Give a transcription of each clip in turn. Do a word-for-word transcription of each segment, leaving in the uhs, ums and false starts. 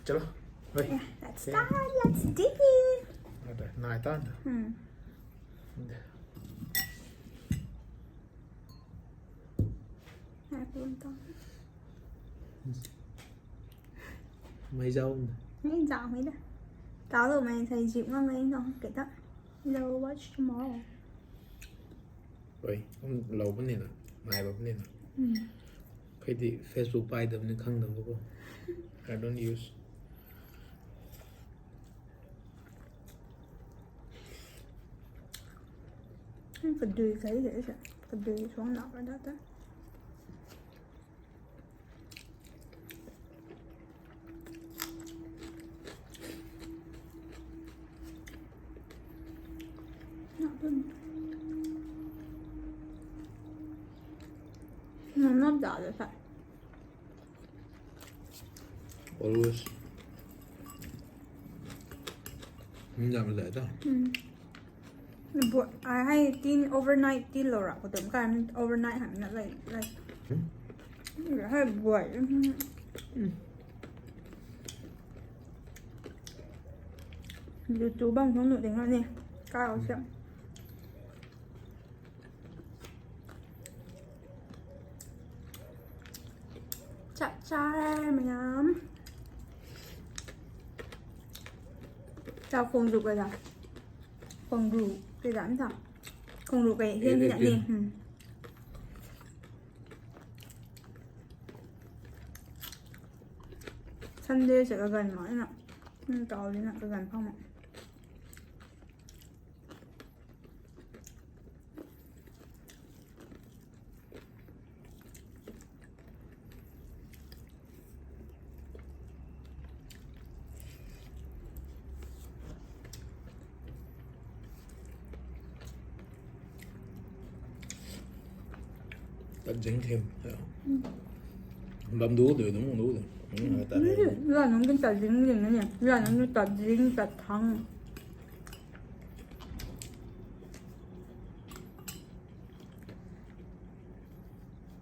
Chalo. Hey. Yeah, let's start. Let's dig in. Nai ta. Hmm. Nai pun ta. Mei zau. Mei zau mei da. Tao lo mei sai zip ngam mei no. Kei ta. Lo watch tomorrow. Oi, um, lou bam nina, nai bam nina. Hmm. Kei di Facebook pai dam ni khang dam ko. I don't use. Kadui kai de sa. Kadui suang na ka da ta. Not bad. Not bad, that's fine. Always. Ni zam zai ta. Hmm. But I had tea overnight tea lo ra ko tum kan overnight han na lai lai. Hmm. Hai buai. Hmm. Lu tu bang thong nu ding ni. Ka o siam. Chak chai mei nam. Chau khong ruk kei da. Khong ruk kei da mi ta. Khong ruk kei hian ni. Hmm. Sunday se kaganv ma na. Hmm, tau di na kaganv phang ma. Tat zing them. Bam du du, nung du du. Nung ta. Nung du, la nung kin tat zing zing ni. La nung tat zing, tat thang.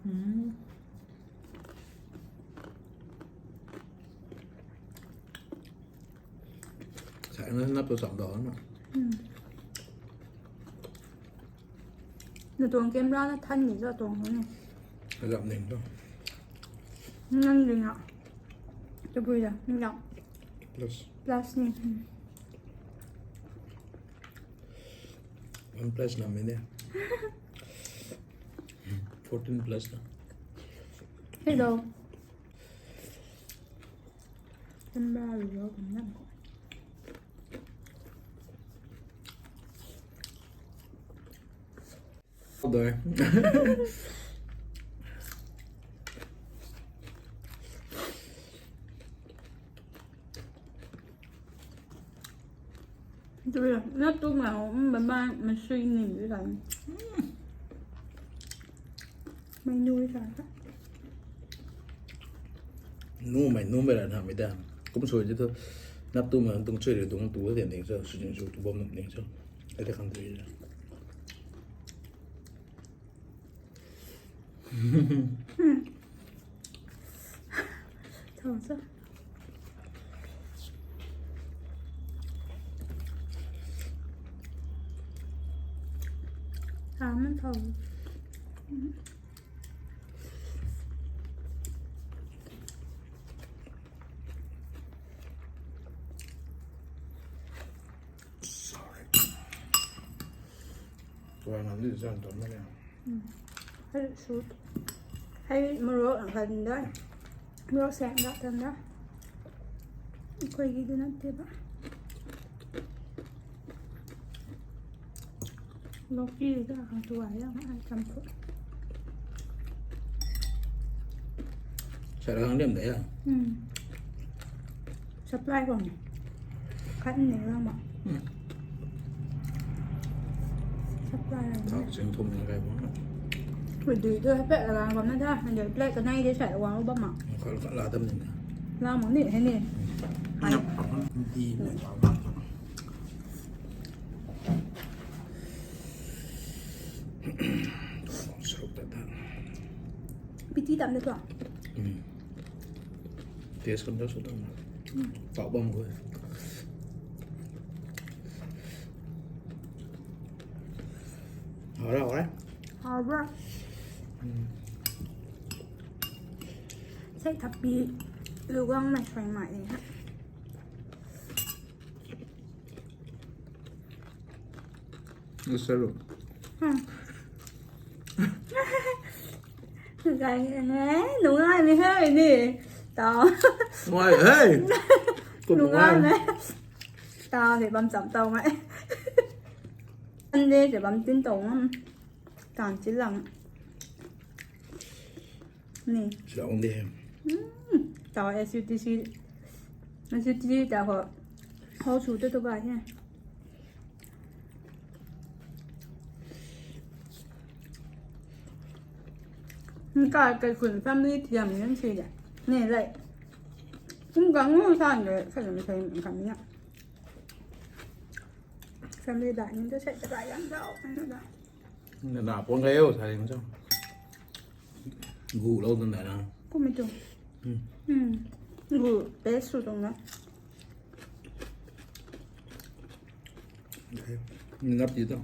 Hmm. Sa na nap tu sam do na. Hmm. Na tuang camera na than ni za tuang ni. Lam ning tu. Nang ring a. Tabui da, ning da. Plus. Plus ni. Hmm. One plus na mene. Fourteen plus na. Hello. Kan ba ri lo kan nam ko. Doi. Dui, na tu ma ho, um, ba ma, ma sui ni dui sa. Mei nui sa ka. Nu mei, nu mei ra na mei da. Kum sui di tu, nap tu ma, tung sui di, tung tu, di ding sa, sui ding su, tu bam ding sa. Ai ta khang dui sa. Thau sa. Thau man thau. Sorry. Tua nang di zan tua na nia. Hmm. Hei sut. Hei morok ang kan da. Morok seng da tan da. Koi gi du na te ba. Loki da ang tua ya ma ai kam tu. Sa ra ang dem da ya. Hmm. Supply bam. Khat ni lang ma. Hmm. Supply lang. Thau sing thum ni kai bam. Khui dui tu hei pet la bam na tha. Hei dui plate kanei de sai wang bam ma. Khat khat la tam ni na. La ma ni hei ni. Nap di. Sruk ta ta. Piti tam de tu. Hmm. Taste kan da su tam. Tau bam khou. Hau ra, hau ra. Hau ra. Sei thappi lu guang mei suai mai ni ha. Nungai ni hei ni. Tau. Ngai hei. Nungai ni. Tau ni bam cham tau ngai. Ande te bam tin tau ngam. Tan chi lang. Ni. Siang de. Tau S U T C. S U T C ta ho. Ho su tu tu ga he. Nkai kai khun family thiam ngan si de. Ni lai. Kum gang ngu san de, sa lam sai kam ni. Family da ni tu sai ta ga yang dau. Na puang kai o sai ni. Gu lou tun da na. Kum tu. Gu pe su tong na. Ngap ti ta.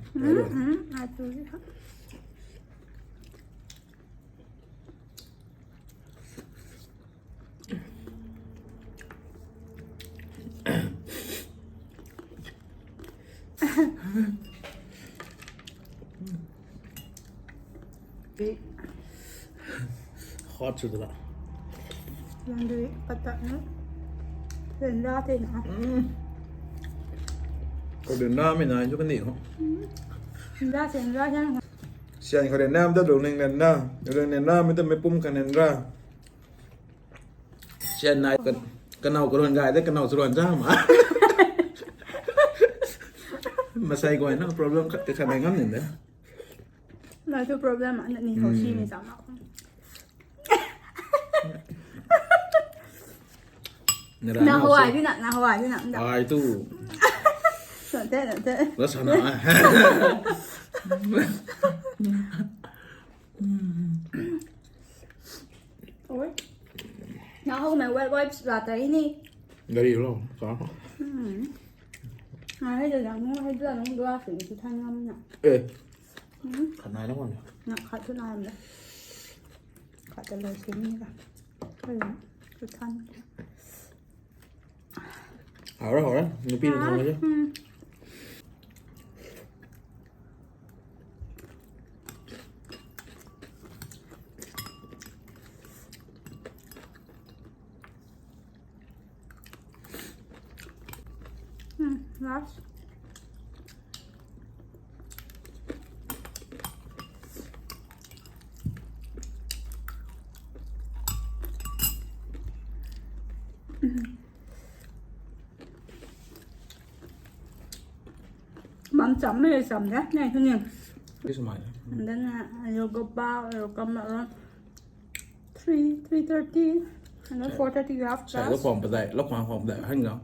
Ai tu. Hot sw dala. Laundry patat na. Ryanra te na. Ko ryanra mei na chu kan di ho. Ryanra te ryanra. Sian khou ryanra mei ta lungning ryanra. Lungning ryanra mei ta mei pum kan ryanra. Sian nai kan, kanau karuan gay de, kanau charuan cha ma. Masai guay na problem khat te khat nai ngam nin de. Nai tu problem a, ni hou si ni sa ma. Na hou ai di na, na hou ai di na. Ai tu. Sa te, na te. La sa na. Oi. Na hou mei wet wipes la ta ni. Gari lo, car. Ngai hei da nung, hei da nung dua sing tu than ngam na. Eh. Khat nai na kon. Na khat tu nai na. Khat ta lo sing ni ka. Hei, tu than. Hau ra, hau ra. Nupi na thang ra. Last. Bam cham mei cham de, nai thu ni. This is mine. And then uh, you go back, you come around three, three thirty, and then four thirty you have class. Lok khwang padai, lok khwang khwang padai, hang ga.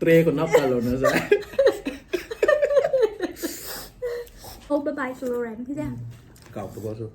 Tray ko nap ta lo na sa. Oh, bye bye, Lauren. Kau tu ko su.